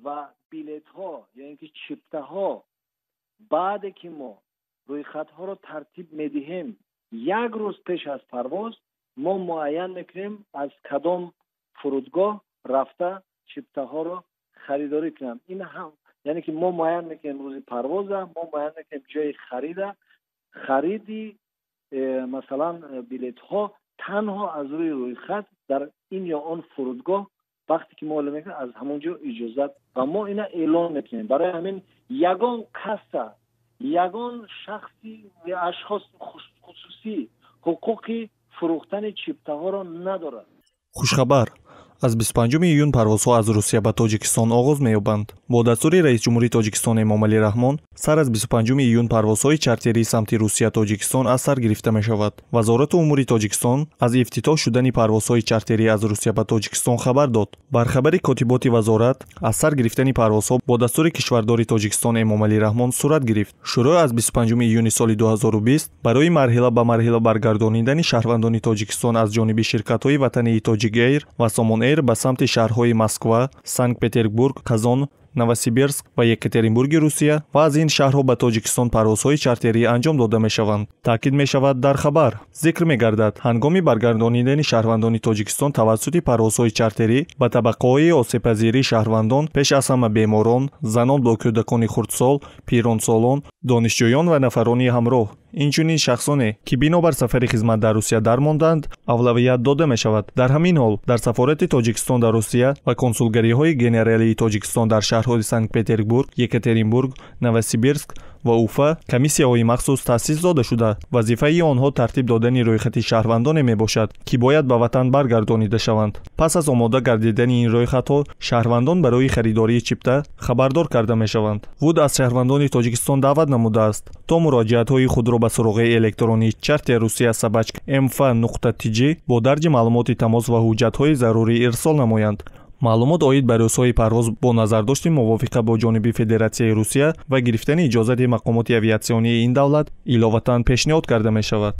Ва билетҳо ё ин ки чиптаҳо, баъде ки мо рӯйхатҳоро тартиб медиҳем, як рӯз пеш аз парвоз мо муайян мекунем, аз кадом фурудгоҳ рафта чиптаҳоро харидорӣ кунанд. Ин ҳам, яъне ки мо муайян мекунем рӯзи парвоза, мо муайян мекунем ҷои харида. Хариди масалан билетҳо танҳо аз рӯи рӯйхат дар ин ё он фурудгоҳ, вақте ки мо эълон мекунем, аз ҳамон ҷо иҷозат ва мо ина эълон мекунем. Барои ҳамин ягон каса, ягон шахси ашхос хусусӣ ҳуқуқи фурӯхтани чиптаҳоро надорад. Хушхабар: аз 25 июн парвозҳо аз Русия ба Тоҷикистон оғоз меёбанд. Бо дастури раисҷумҳури Тоҷикистон Эмомалӣ Раҳмон сар аз 25 июн парвозҳои чартерии самти Русия Тоҷикистон аз сар гирифта мешавад. Вазорату умури Тоҷикистон аз ифтитоҳ шудани парвозҳои чартерӣ аз Русия ба Тоҷикистон хабар дод. Бар хабари котиботи вазорат, аз сар гирифтани парвозҳо бо дастури кишвардори Тоҷикистон Эмомалӣ Раҳмон сурат гирифт. Шурӯъ аз 25 июни соли 2020 барои марҳила ба марҳила баргардонидани шаҳрвандони Тоҷикистон аз ҷониби ширкатҳои ватании Тоҷик Эйр ва Сомон Эйр ба самти шаҳрҳои Москва, Санкт Петербург, Қазон, Новосибирск ва Екатеринбурги Русия ва аз ин шаҳрҳо ба Тоҷикистон парвозҳои чартерӣ анҷом дода мешаванд, таъкид мешавад дар хабар. Зикр мегардад, ҳангоми баргардонидани шаҳрвандони Тоҷикистон тавассути парвозҳои чартерӣ ба табақаҳои осебпазирии шаҳрвандон, пеш аз ҳама беморон, занон бо кӯдакони хурдсол, пиронсолон, донишҷӯён ва нафарони ҳамроҳ, инчунин шахсоне, ки бинобар сафари хизмат дар Русия дармонданд, авлавият дода мешавад. Дар ҳамин ҳол дар сафорати Тоҷикистон дар Русия ва консулгариҳои генералии Тоҷикистон дар шаҳрҳои Санкт Петербург, Екатеринбург, Новосибирск ва Уфа комиссияҳои махсус таъсис дода шуда, вазифаи онҳо тартиб додани рӯйхати шаҳрвандоне мебошад, ки бояд ба ватан баргардонида шаванд. Пас аз омода гардидани ин рӯйхатҳо шаҳрвандон барои харидории чипта хабардор карда мешаванд. ВУД аз шаҳрвандони Тоҷикистон даъват намудааст, то муроҷиатҳои худро ба суроғаи электронии charterrusia@mfa.tj бо дарҷи маълумоти тамос ва ҳуҷҷатҳои зарурӣ ирсол намоянд. Маълумот оид ба рӯзҳои парвоз бо назардошти мувофиқа бо ҷониби Федератсияи Русия ва гирифтани иҷозати мақомоти авиатсионии ин давлат иловатан пешниҳод карда мешавад.